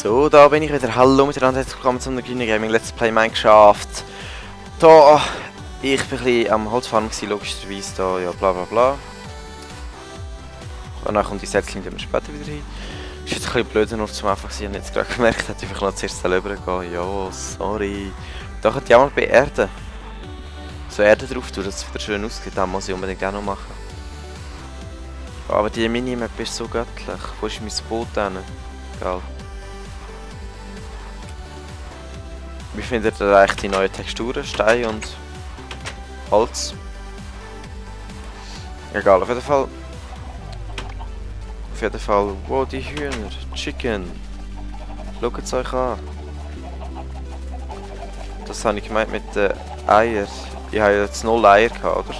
So, da bin ich wieder. Hallo miteinander, herzlich willkommen zu einem Green Gaming Let's Play Minecraft. Da, ich bin ein bisschen am Holzfarmen gewesen, logischerweise, da, ja, bla bla bla. Und dann kommt die Sätzchen, die wir später wieder hin. Ist jetzt ein bisschen blöd, nur zum Anfang gewesen, und jetzt gerade gemerkt, dass ich noch zuerst rübergehen. Ja, sorry. Da könnte ich auch mal beerden. So Erde drauf tun, dass es wieder schön aussieht, das muss ich unbedingt auch noch machen. Aber die Minimap ist so göttlich. Wo ist mein Boot hin? Egal. Wie findet ihr eigentlich die neuen Texturen? Stein und Holz? Egal, auf jeden Fall. Auf jeden Fall. Wow, die Hühner. Chicken. Schaut es euch an. Das habe ich gemeint mit den Eiern. Ich habe jetzt 0 Eier gehabt, oder?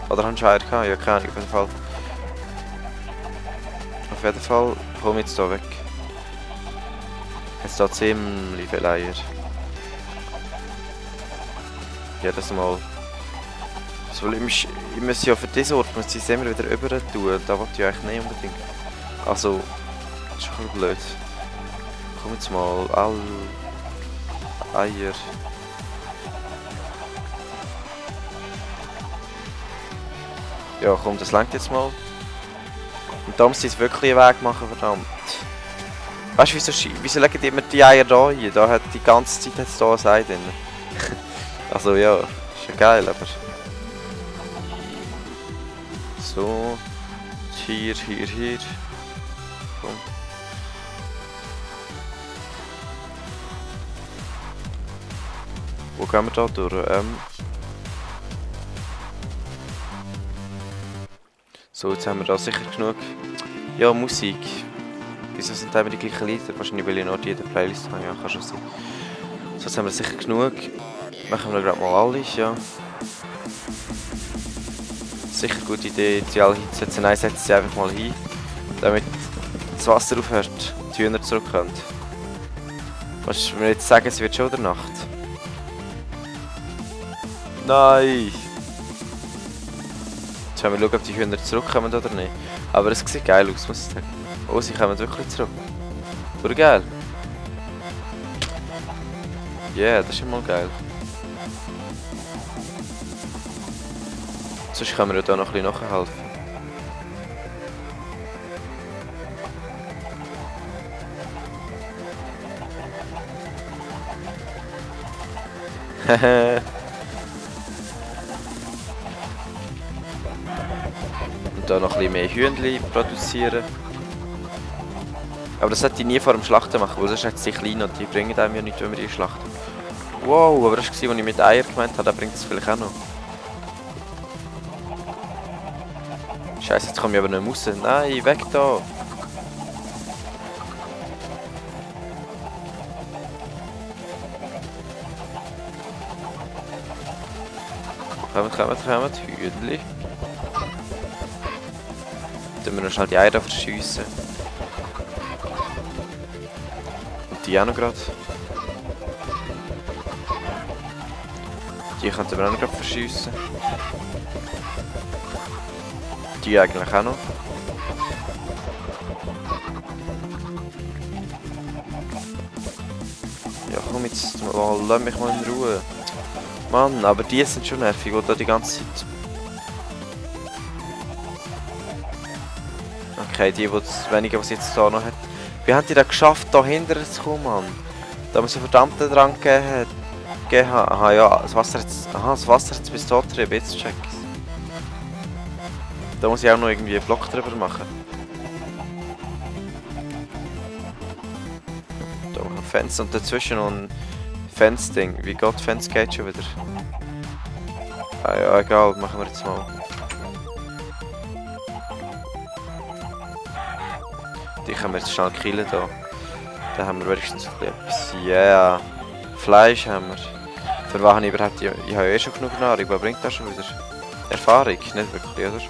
Oder hast du Eier gehabt? Ja, keine Ahnung, auf jeden Fall. Auf jeden Fall komme ich jetzt hier weg. Jetzt da ziemlich viele Eier. Jedes Mal. Also, ich muss ja für diesen Ort muss ich es immer wieder über tun. Da wollte ich eigentlich nicht unbedingt. Also, das ist schon ein bisschen blöd. Komm jetzt mal, alle Eier. Ja, komm, das langt jetzt mal. Und da muss ich jetzt wirklich einen Weg machen, verdammt. Weißt du, wieso legen die immer die Eier da hin? Da hat die ganze Zeit jetzt da ein Ei drin. Also ja, ist ja geil, aber... So... Hier. Komm. Wo gehen wir da durch? So, jetzt haben wir da sicher genug... Ja, Musik. Wieso sind da immer die gleichen Lieder? Wahrscheinlich will ich noch die in der Playlist haben, ja, kann schon sein. So, jetzt haben wir sicher genug. Machen wir gerade mal alle, ja. Sicher eine gute Idee, die alle hinzusetzen. Nein, setzen sie einfach mal hin, damit das Wasser aufhört, die Hühner zurückkommen. Willst du mir jetzt sagen, es wird schon der Nacht? Nein! Jetzt wollen wir schauen, ob die Hühner zurückkommen oder nicht. Aber es sieht geil aus, muss ich sagen. Oh, sie kommen wirklich zurück. Oder geil? Ja, yeah, das ist schon mal geil. Sonst können wir ja da noch ein bisschen nachhelfen. Hehe. Und da noch ein bisschen mehr Hühnchen produzieren. Aber das sollte ich nie vor dem Schlachten machen, weil sonst sind sie klein und die bringen einem ja nichts, wenn wir die schlachten. Wow, aber das war, was ich mit Eier gemeint habe, da bringt es vielleicht auch noch. Scheiße, jetzt komme ich aber nicht mehr raus. Nein, weg da! Kommt, Hühnli. Dann müssen wir schnell die Eier verschiessen. Und die auch noch gerade. Die könnten wir auch noch gerade verschiessen. Die eigentlich auch noch. Ja komm jetzt mal, lass mich mal in Ruhe. Mann, aber die sind schon nervig, oder die ganze Zeit. Okay, die wenige, was jetzt da noch hat. Wie haben die das geschafft, da hinterher zu kommen, Mann? Da muss ein verdammter dran gegeben haben. Aha, ja, das Wasser jetzt bis da drin, jetzt check ich's. Da muss ich auch noch irgendwie einen Block drüber machen. Da machen wir Fenster und dazwischen noch ein Fence-Ding. Wie geht Fence geht schon wieder? Ah ja, egal, machen wir jetzt mal. Die können wir jetzt schnell killen da. Da haben wir wenigstens etwas. Ja, yeah. Fleisch haben wir. Für was habe ich überhaupt? Ich habe ja eh schon genug Nahrung, was bringt das schon wieder? Erfahrung, nicht wirklich, oder?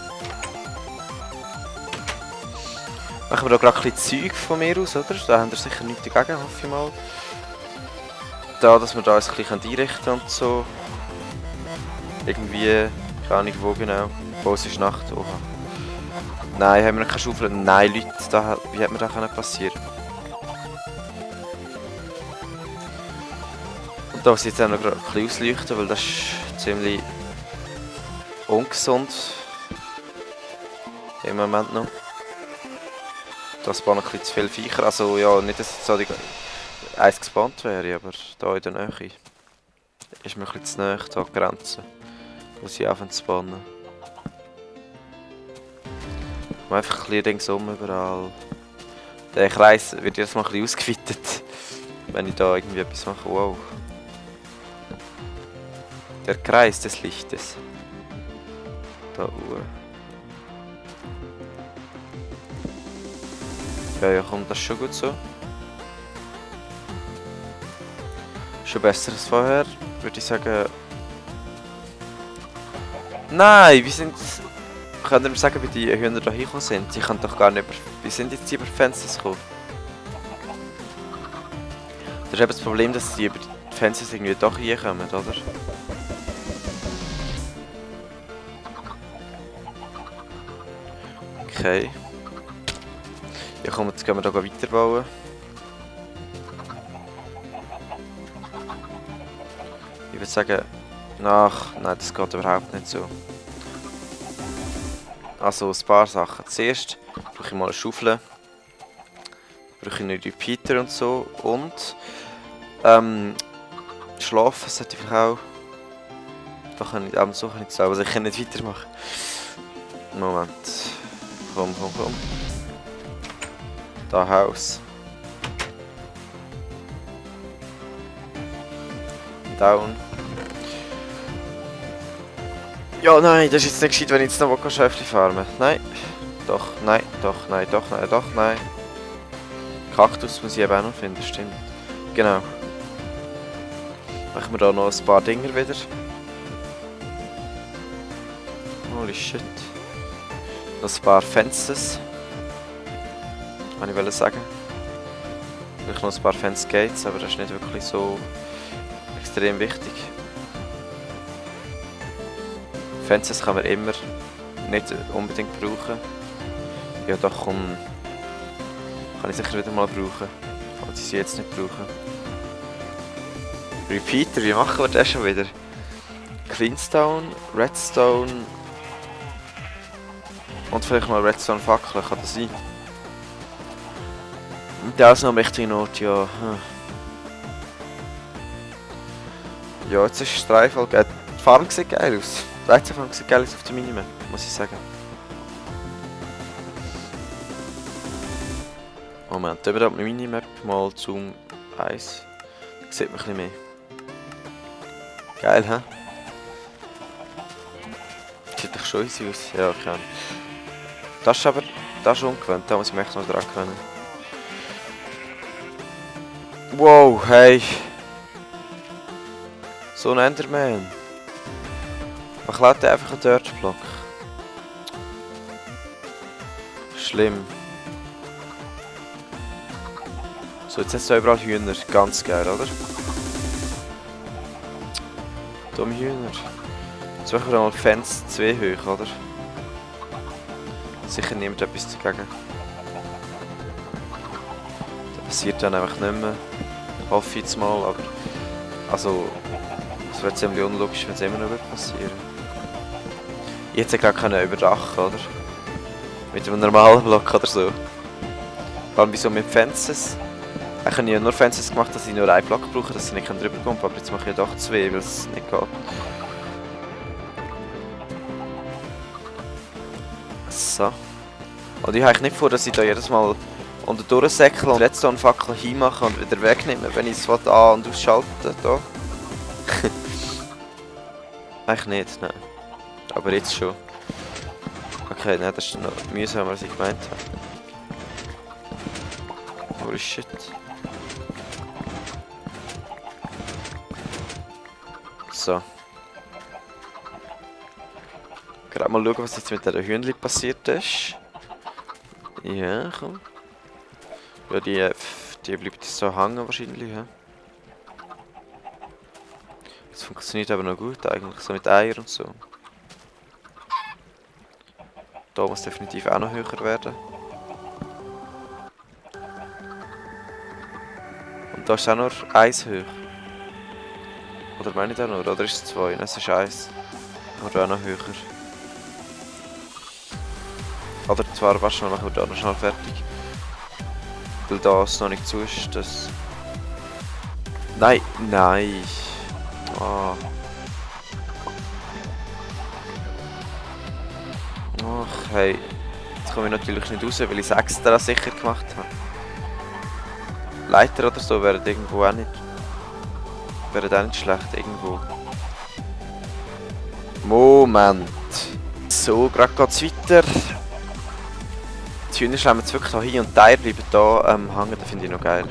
Machen wir da gerade ein bisschen Zeug von mir aus, oder? Da haben wir sicher nichts dagegen, hoffe ich mal. Da, dass wir da uns ein bisschen einrichten können und so. Irgendwie, keine Ahnung wo genau. Wo es ist Nacht, oha. Nein, haben wir noch keine Schaufel? Nein, Leute, wie hat mir das passieren? Da muss ich jetzt auch noch ein bisschen ausleuchten, weil das ist ziemlich ungesund. Im Moment noch. Da spawnen ein bisschen zu viele Viecher. Also ja, nicht, dass jetzt so die eins gespawnt wäre, aber da in der Nähe. Ist mir ein bisschen zu nahe, da die Grenze. Wo sie anfangen zu spawnen. Einfach ein bisschen ringsum überall. Der Kreis wird jetzt mal ein bisschen ausgeweitet. Wenn ich da irgendwie etwas mache. Wow. Der Kreis des Lichtes. Da oben. Ja, kommt das schon gut so. Schon besser als vorher, würde ich sagen. Nein, wie sind... Könnt ihr mir sagen, wie die Hühner da hingekommen sind? Sie können doch gar nicht über... Wie sind jetzt die über die Fenster gekommen? Das ist eben das Problem, dass die über die Fenster irgendwie doch hinkommen, oder? Okay. Ja komm, jetzt gehen wir hier weiterbauen. Ich würde sagen... Nein, das geht überhaupt nicht so. Also ein paar Sachen. Zuerst brauche ich mal eine Schaufel. Dann brauche ich einen Repeater und so. Und schlafen sollte ich auch. Da kann ich so kann ich sagen, also ich kann nicht weitermachen. Moment. Komm. Da Haus. Down. Ja, nein, das ist jetzt nicht gescheit, wenn ich jetzt noch Schäfchen farmen. Nein. Doch, nein. Kaktus muss ich eben auch noch finden, stimmt. Genau. Machen wir da noch ein paar Dinger wieder. Holy shit. Noch ein paar Fences. Kann ich sagen. Vielleicht noch ein paar Fence Gates, aber das ist nicht wirklich so extrem wichtig. Fences kann man immer nicht unbedingt brauchen. Ja doch, kann ich sicher wieder mal brauchen. Aber die sie jetzt nicht brauchen. Repeater, wie machen wir das schon wieder? Greenstone, Redstone und vielleicht mal Redstone Fackeln, kann das sein? Und das ist noch am richtigen Ort, ja. Ja, jetzt ist Streifel. Die Farm sieht geil aus. Die Weizenfarm sieht geil aus auf der Minimap, muss ich sagen. Moment, über die Minimap mal zum 1. Da sieht man ein bisschen mehr. Geil, hä? Sieht doch schon easy aus. Ja, okay. Das ist aber das ist ungewöhnt, da muss ich mich echt noch dran gewöhnen. Wow, hey! So ein Enderman! Man klaut einfach einen Dirtblock. Schlimm. So, jetzt hast du überall Hühner. Ganz geil, oder? Dumme Hühner. Jetzt machen wir mal Fans 2 hoch, oder? Sicher niemand etwas dagegen. Das passiert dann einfach nicht mehr. Hoffe ich jetzt mal, aber... Also... Es wäre ziemlich unlogisch, wenn es immer noch passieren würde. Ich hätte es ja gerade überdachen, oder? Mit einem normalen Block oder so. Vor allem wieso mit Fences. Ich habe ja nur Fences gemacht, dass ich nur einen Block brauche, dass ich nicht drüber kommen kann. Aber jetzt mache ich ja doch 2, weil es nicht geht. So. Und ich habe eigentlich nicht vor, dass ich da jedes Mal unter durchsäckle und Redstone-Fackel hinmache und wieder wegnehme, wenn ich es an- und ausschalte. Da. Eigentlich nicht, nein. Aber jetzt schon. Okay, nein, das ist noch mühsamer, als ich gemeint habe. Holy shit. So. Gerade mal schauen, was jetzt mit dieser Hühnli passiert ist. Ja, komm. Ja, die bleibt so hängen wahrscheinlich, ja. Das funktioniert aber noch gut eigentlich, so mit Eier und so. Da muss definitiv auch noch höher werden. Und da ist auch noch 1 hoch. Oder meine ich da nur? Oder ist es 2? Nein, es ist 1. Oder auch noch höher. Oder zwar, warte schnell, machen wir da noch schnell fertig. Weil das noch nicht zu ist, das... Nein, nein. Oh. Ach, hey. Jetzt komme ich natürlich nicht raus, weil ich es extra sicher gemacht habe. Leiter oder so wären irgendwo auch nicht... Wären auch nicht schlecht, irgendwo. Moment. So, gerade geht es weiter. Die Hühner schlemmen jetzt wirklich hier hin und die Eier bleiben hier hängen, das finde ich noch geil.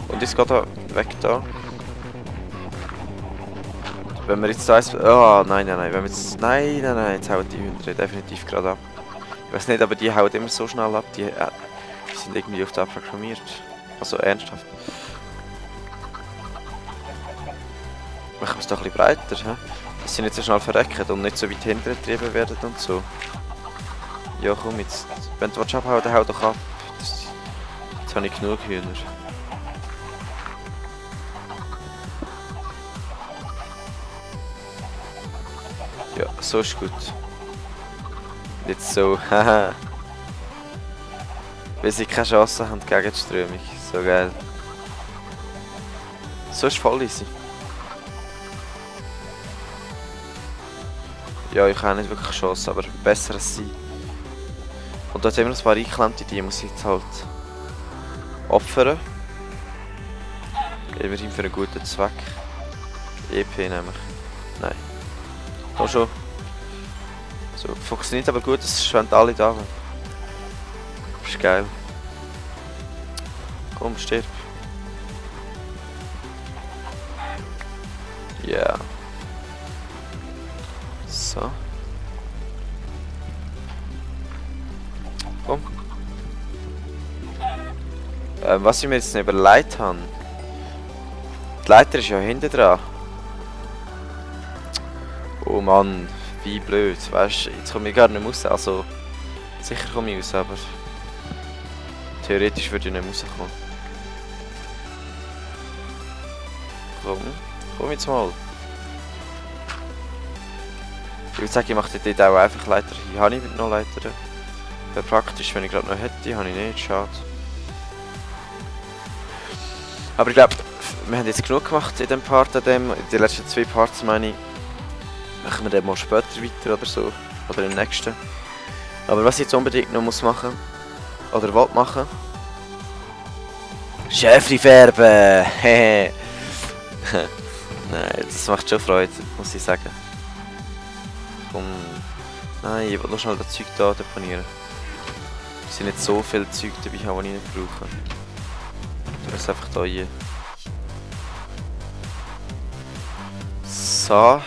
Und jetzt geht er weg da. Wenn wir jetzt da eins... Oh, nein, nein, nein. Wenn wir jetzt... Nein, nein, nein. Jetzt hauen die Hühner definitiv gerade ab. Ich weiß nicht, aber die hauen immer so schnell ab. Die sind irgendwie auf das programmiert. Also ernsthaft. Machen wir es doch ein bisschen breiter, he? Dass sie nicht so schnell verrecken und nicht so weit hintergetrieben werden und so. Ja komm jetzt. Wenn du abhauen willst, dann hau doch ab. Jetzt habe ich genug Hühner. Ja, so ist gut. Jetzt so, haha. Weil sie keine Chance haben gegen die Strömung. So geil. So ist voll easy. Ja, ich habe nicht wirklich Chance, aber besser als sie. Und dort haben wir ein paar eingeklemmte, die muss ich jetzt halt opfern. Immerhin für einen guten Zweck. EP nämlich. Nein. Komm schon. So, funktioniert aber gut, es schwimmt alle da. Das ist geil. Komm, stirb. Ja. Yeah. So. Komm. Was ich mir jetzt nicht überlegt habe. Die Leiter ist ja hinten dran. Oh Mann, wie blöd. Weißt du, jetzt komme ich gar nicht raus. Also, sicher komme ich raus, aber theoretisch würde ich nicht rauskommen. Komm jetzt mal. Ich würde sagen, ich mache dort auch einfach Leiter. Hier habe ich noch Leiter. Wäre praktisch, wenn ich gerade noch hätte. Habe ich nicht, schade. Aber ich glaube, wir haben jetzt genug gemacht in dem Part. In den letzten 2 Parts meine ich. Machen wir dann mal später weiter oder so. Oder im nächsten. Aber was ich jetzt unbedingt noch muss machen. Oder will machen. Schäfli färben! Hehe! Nein, das macht schon Freude, muss ich sagen. Komm. Nein, ich will noch schnell das Zeug da deponieren. Es sind nicht so viele Zeug dabei, die ich nicht brauche. Ich tue es einfach da hier. So.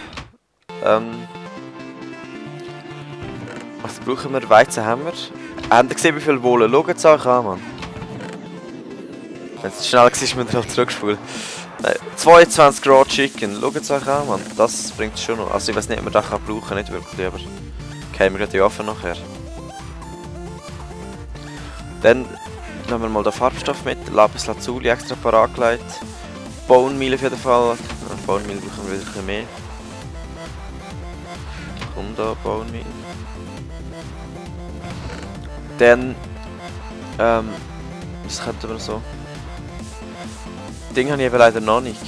Was brauchen wir? Weizen haben wir. Habt ihr gesehen, wie viel Wohle? Schaut es euch an, Mann. Wenn es schnell war, müsst ihr halt zurückspulen. 22 Raw Chicken, schaut es euch an, Mann. Das bringt es schon noch. Also ich weiß nicht, ob man das brauchen kann, nicht wirklich, aber okay, wir gehen die offen nachher. Dann nehmen wir mal den Farbstoff mit, Lapis Lazuli extra parat gelegt. Bone Meal auf jeden Fall. Bone Meal brauchen wir wieder ein bisschen mehr. Komm da, Bone Meal. Dann, was könnten wir so? Das Ding habe ich eben leider noch nicht.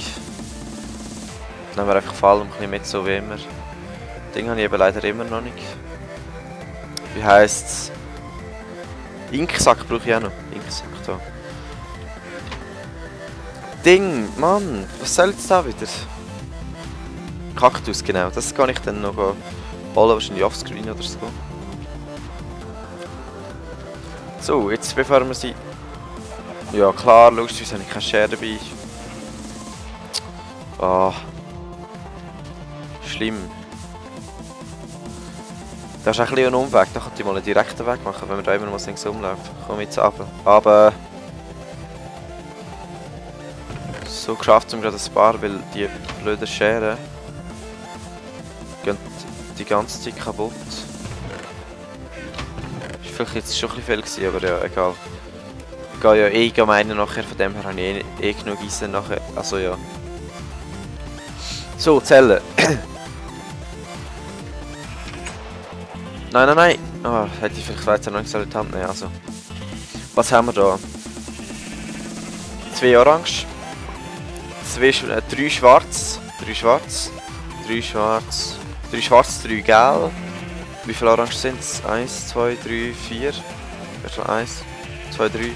Dann nehmen wir einfach Fall ein bisschen mit, so wie immer. Das Ding habe ich eben leider immer noch nicht. Wie heisst's? Inksack brauche ich auch noch. Inksack da. Ding, Mann, was soll jetzt da wieder? Kaktus, genau. Das kann ich dann noch holen, wahrscheinlich offscreen oder so. So, jetzt bevor wir sie... Ja klar, logischerweise habe ich keine Schere dabei. Ah. Schlimm. Das ist ein bisschen ein Umweg, da könnte ich mal einen direkten Weg machen, wenn wir da immer noch links rumlaufen. Komm jetzt runter. Aber... So geschafft haben wir gerade ein paar, weil die blöden Scheren gehen die ganze Zeit kaputt. Ist vielleicht jetzt schon ein bisschen viel gewesen, aber ja, egal. gehe ja eh meinen nachher, von dem her habe ich eh genug Eisen nachher. Also ja. So, Zellen. Nein. Ah, hätte ich vielleicht weiter noch nicht in die Hand nehmen. Also. Was haben wir da? 2 Orange. 3 Schwarz. 3 Schwarz. 3 Schwarz. 3 Schwarz, 3 Gelb. Wie viele Orange sind es? 1, 2, 3, 4. 1, 2, 3.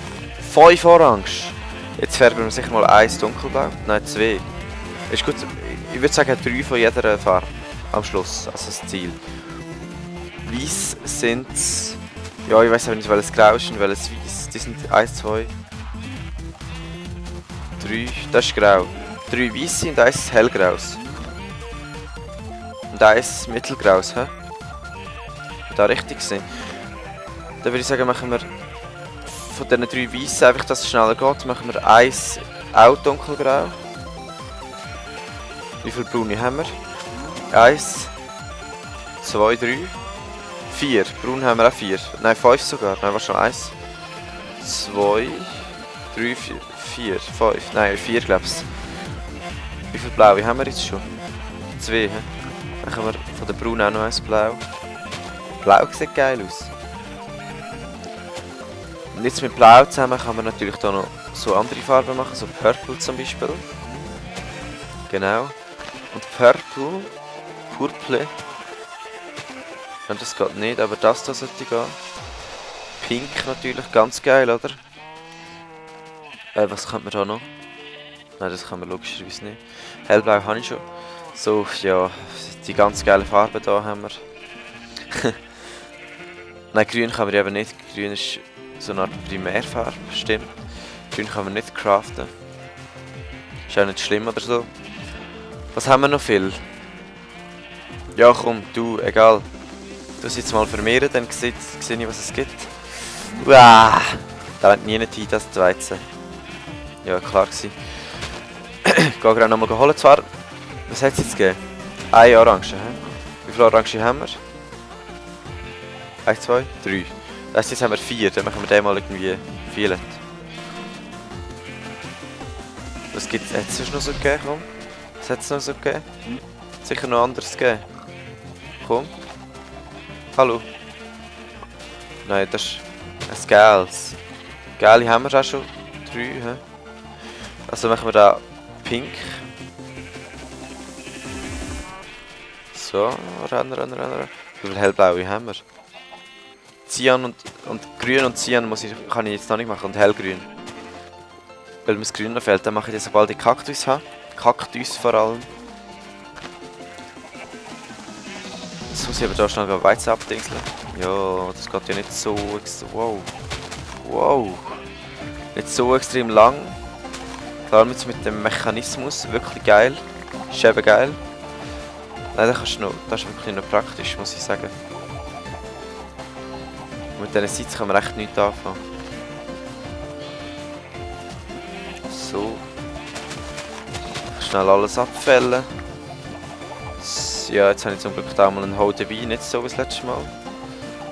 5 Orange. Jetzt färben wir sicher mal 1 dunkelblau. Nein, 2. Ist gut. Ich würde sagen 3 von jeder Farbe. Am Schluss. Also das Ziel. Weiß sind es. Ja, ich weiß aber nicht, welches Grau ist und welches Weiß. Die sind 1, 2, 3. Das ist grau. 3 weiße und 1 hellgraus. Und 1 mittelgraus, hä? Da richtig sind. Dann würde ich sagen, machen wir von diesen 3 weißen, einfach dass es schneller geht, machen wir 1 auch dunkelgrau. Wie viele braune haben wir? 1, 2, 3, 4. Braun haben wir auch 4. Nein, 5 sogar. Nein, wahrscheinlich 1, 2, 3, 4, 5. Nein, 4 glaube ich. Wie viele blaue haben wir jetzt schon? 2, hä? Dann können wir von der Braun auch noch 1 blau. Blau sieht geil aus. Und jetzt mit Blau zusammen kann man natürlich da noch so andere Farben machen, so Purple zum Beispiel. Genau. Und Purple. Ja, das geht nicht, aber das da sollte gehen. Pink natürlich, ganz geil, oder? Was könnte man da noch? Nein, das kann man logischerweise nicht. Hellblau habe ich schon. So, ja, die ganz geile Farben da haben wir. Nein, grün kann man eben nicht. Grün ist so eine Art Primärfarbe, stimmt. Grün kann man nicht craften. Ist auch nicht schlimm oder so. Was haben wir noch viel? Ja komm, du, egal. Du es jetzt mal vermehren, dann sehe ich, was es gibt. Uah, da wird nie nicht hin, das Weizen. Ja, klar gewesen. Ich gehe gerade nochmal holen. Zwar, was hat es jetzt gegeben? 1 Orange, hä? Wie viele Orangen haben wir? 1, 2, 3. Das heisst, jetzt haben wir 4, dann machen wir den mal irgendwie Violet. Was gibt es? Hat es noch so gegeben? Komm. Was hat es noch so gegeben? Sicher noch anderes gegeben. Komm. Hallo. Nein, das ist ein Gels. Geli haben wir auch schon 3. He? Also machen wir da Pink. So, rennen. Wie viele hellblaue haben wir? Cyan und Grün und Cyan kann ich jetzt noch nicht machen. Und hellgrün. Weil mir das Grün noch fehlt, dann mache ich das, sobald ich Kaktus habe. Kaktus vor allem. Jetzt muss ich aber da schnell Weizen abdingseln. Ja, das geht ja nicht so extrem. Wow. Nicht so extrem lang. Klar, mit dem Mechanismus. Wirklich geil. Ist eben geil. Nein, das ist wirklich noch praktisch, muss ich sagen. Mit diesen Sitzen kann man echt nichts anfangen. So. Schnell alles abfällen. Ja, jetzt habe ich zum Glück da mal einen Hole dabei, nicht so wie das letzte Mal.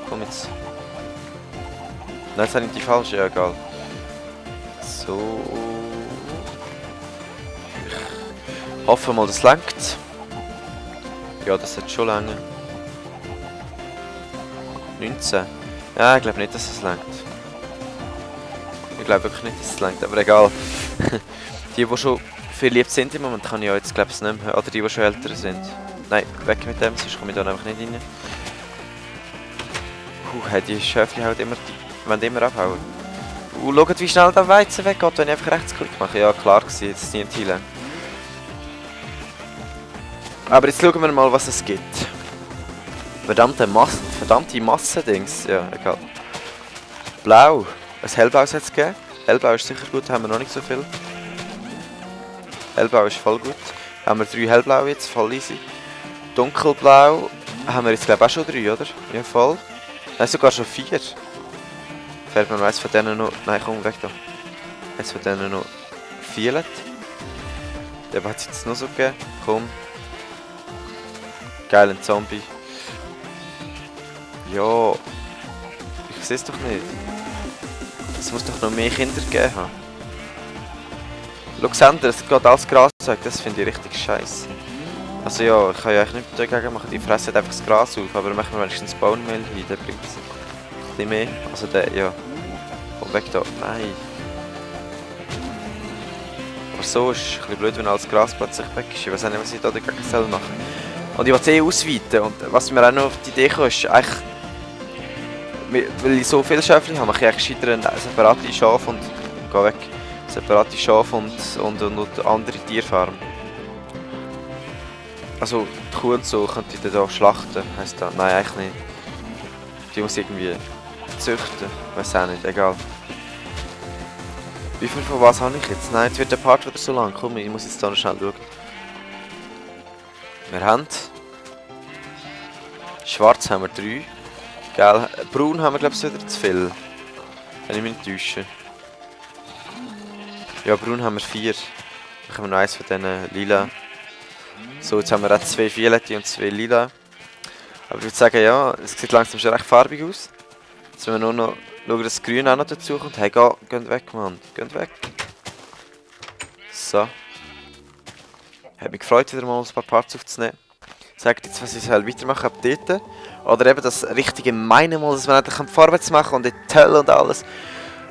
Komm jetzt. Nein, jetzt habe ich die falsche, ja egal. So. Ich hoffe mal, das lenkt. Ja, das hat schon lange. 19. Ja, ich glaube nicht, dass es lenkt. Ich glaube wirklich nicht, dass es lenkt, aber egal. Die schon verliebt sind im Moment, kann ich ja jetzt glaube ich nicht mehr. Oder die schon älter sind. Nein, weg mit dem, sonst komme ich da einfach nicht rein. Hey, die Schöfli halt immer, die wollen immer abhauen. Schaut, wie schnell der Weizen weggeht, wenn ich einfach Rechtsklick mache. Ja, klar gewesen, jetzt ist nicht heilen. Aber jetzt schauen wir mal, was es gibt. Verdammte Masse-Dings. Ja, egal. Blau. Ein Hellblaues hat es gegeben. Hellblau ist sicher gut, haben wir noch nicht so viel. Hellblau ist voll gut. Haben wir 3 Hellblau jetzt, voll easy. Dunkelblau haben wir jetzt glaube ich auch schon 3, oder? Ja, voll. Nein, sogar schon 4. Fährt man eins von denen noch... Nein, komm, weg da. Eins von denen noch Violet. Der hat es jetzt noch so gegeben. Komm. Geil, ein Zombie. Ja. Ich sehe es doch nicht. Es muss doch noch mehr Kinder geben haben. Schau, Sander, es geht alles Gras weg, das finde ich richtig scheiße. Also ja, ich kann ja eigentlich nichts dagegen machen, die fressen einfach das Gras auf, aber machen wir wenigstens Baummehl hin, dann bringt es ein bisschen mehr. Also der, ja. Komm weg da, nein. Aber so ist es ein bisschen blöd, wenn alles Gras plötzlich weg ist. Ich weiß auch nicht, was ich da dagegen machen soll. Und ich will es eh ausweiten und was mir auch noch auf die Idee kam, ist eigentlich, weil ich so viele Schäfchen habe, mache ich eigentlich gescheiter eine separate Schaf und, geh weg, separate Schaf und andere Tierfarm. Also die Kuh und so könnte ich dann da schlachten, heisst das? Nein, eigentlich nicht. Die muss irgendwie züchten, weiß auch nicht, egal. Wie viel von was habe ich jetzt? Nein, jetzt wird der Part wieder so lang. Komm, ich muss jetzt da noch schnell schauen. Wir haben... Schwarz haben wir 3. Gell? Braun haben wir glaube ich wieder zu viel. Wenn ich mich nicht täusche. Ja, braun haben wir 4. Dann haben wir noch eins von diesen lila. So, jetzt haben wir auch 2 violette und 2 lila. Aber ich würde sagen, ja, es sieht langsam schon recht farbig aus. Jetzt müssen wir nur noch schauen, dass das Grün auch noch dazu kommt. Hey, geht weg, Mann. Geht weg. So. Hat mich gefreut, wieder mal ein paar Parts aufzunehmen. Sagt jetzt, was ich weitermachen ab dort. Oder eben das richtige Meine mal, dass man endlich vorwärts machen und toll und alles.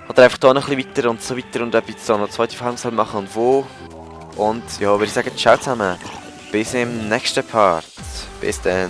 Oder einfach hier noch ein bisschen weiter und so weiter und etwas so noch zweite Farm machen und wo. Und ja, würde ich sagen, ciao zusammen. Bis im nächsten Part. Bis dann.